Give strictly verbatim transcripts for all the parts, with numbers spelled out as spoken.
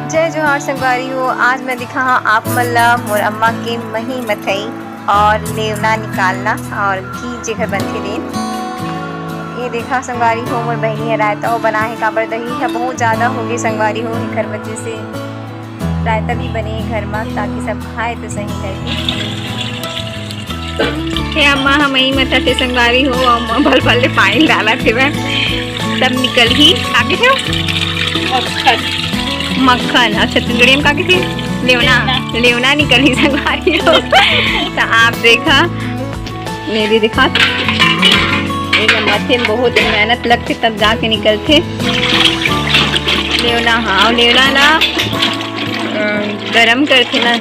जय जोहार संगवारी हो, आज मैं दिखाहूँ आप मन ला मोर अम्मा के मही मथई और लेवना निकालना और घी जेकर बनथे तेन। ये देखा संगवारी हो, मोर बहिनी ह रायता वो बनाए हे, काबर दही ह बहुत ज्यादा हो गे संगवारी हो, एकर वजह से रायता भी बने हे घर मा, ताकि सब खाए तो सही करके। हे अम्मा, हम ही मथथे संगवारी हो, अम्मा भल भल ले पानी डालत हेवय, तब निकलही। का कहिथे? मक्खन। मक्खन, अच्छा, छत्तीसगढ़ी में का कहिथे? लेवना। लेवना। लेवना निकलही संगवारी हो। तो आप देखा, मेरी देखा, ये मथे में बहुत मेहनत लगथे, तब जाके निकलथे। लेवना, हाँ, लेवना ला, अ, गरम करथे ना,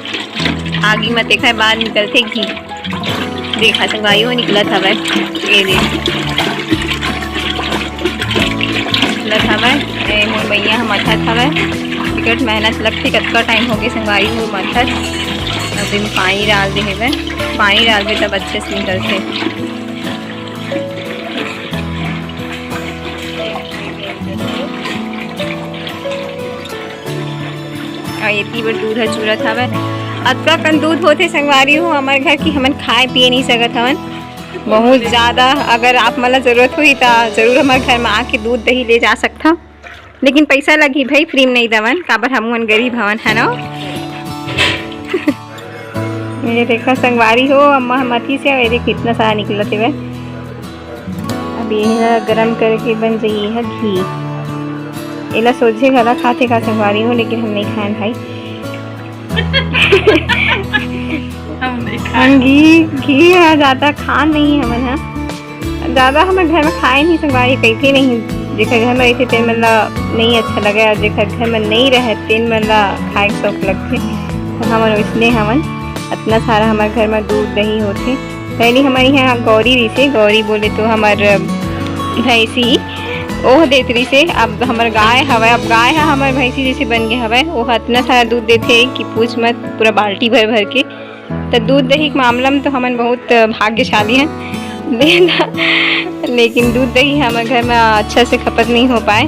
आगी में तेखर बाद निकलथे घी। देखा संगवारी हो निकलत हवय, ये दे निकलत हवय। ए, मोर बइया ह मथत हवय, बिकट मेहनत लगथे, कतका टाइम हो गे संगवारी हो मथत। अब एमे पानी डाल दे हेवय, पानी डालबे तब अच्छे से निकलथे। अउ एती बर दूध ह चूरत हवय। अतका कन दूध होथे संगवारी हो हमर घर कि हमन खाए पिए नइ सकत हवन बहुत ज्यादा। अगर आप मन ला जरूरत होही त जरूर हमर घर म आके दूध दही ले जा सकथव, लेकिन पइसा लगही भई, फ्री म नइ दवन, काबर हमू मन गरीब हवन, है ना? ये देखा संगवारी हो, अम्मा ह मथी से, ये देख कितना सारा निकलत हेवय। अब ये ह गरम करके बन जाई, ये ह घी। एला सोझे घला खाथे का संगवारी हो, लेकिन हम नइ खाएन भाई। हम नइ खाएन। हम घी, घी ह ज्यादा खान नहीं हमन ह। ज्यादा हमर घर में खाए नहीं संगवारी, कहिथे नहीं, जेकर घर में रहिथे तेन मन ला नहीं अच्छा लगे, और जेकर घर में नहीं रहे तेन मन ला खाए के शौक लगथे। तो हमन वैसने हमन, अतना सारा हमर घर में दूध दही होथे। पहली हमर यहाँ गौरी रहिसे, गौरी बोले तो हमर भैंसी, ओह देत रहिसे। अब हमर गाय हवय, अब गाय ह हमर भैंसी जैसे बन गए हवय। ओह अतना सारा दूध देथे कि पूछ मत, पूरा बाल्टी भर भर के। त दूध दही के मामला में तो हमन बहुत भाग्यशाली हन, लेकिन दूध दही हमर घर में अच्छा से खपत नहीं हो पाए।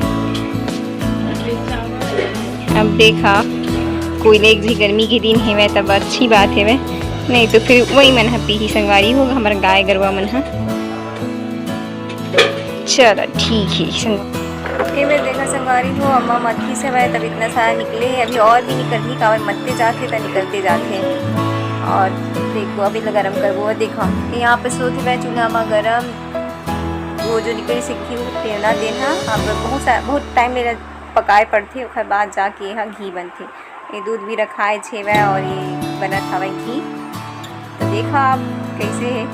अब देखा, कोई ले एक भी गर्मी के दिन हेवय, तब अच्छी बात हेवय, नहीं तो फिर वही मन ह पीही संगवारी हो, हमर गाय गरुआ मन ह। चलो ठीक है संग-, ये मेर देखा संगवारी हो, अम्मा मथी से हवय, तब इतना सारा निकले हे। अभी और भी निकलही, काबर मत्ते जाथे त निकलते जाथे। और देखो, अभी ल गरम करबो। देखो, यहाँ पे सोत हवय चूल्हा म गरम, वो जो निकले से घी उठे ना, तेन ह अब बहुत सा-, बहुत टाइम मेरा पकाए पड़थे, ओखर बाद जाके एहा घी बनथे। ये दूध भी रखाए छेवय और ये बनत हवय घी। तो देखा आप कैसे है।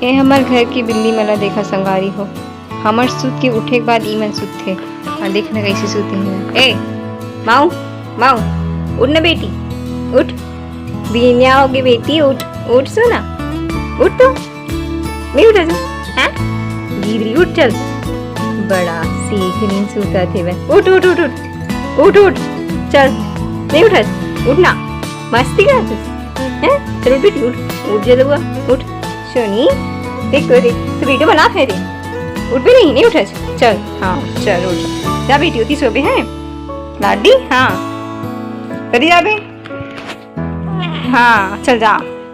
ये हमर घर की बिल्ली मन ला देखा संगवारी हो, हमर सुत के उठे के बाद ई मन सुतथे। आ देख ना कैसे सुते हैं। ए माऊ, माऊ, उठ ना बेटी, उठ, बिनिया होगे बेटी, उठ, उठ सोना, उठ तो। नहीं उठा जा, हाँ? गिरी उठ चल। बड़ा सीख नहीं सूता थे मैं। उठ, उठ, उठ, उठ। उठ, उठ। चल। नहीं उठा जा। उठ ना। मस्ती कर तू। हैं? चल उठ बेटी, उठ। उठ जल्दी हुआ। उठ। सोनी, देख तो देख। तू वीडियो बना फिर। उठ भी नहीं, नहीं उठा जा। चल। हाँ, चल उठ। जा बेटी, उठी सो बे हैं। लाडी, हाँ। करी जा बे। हाँ, चल जा।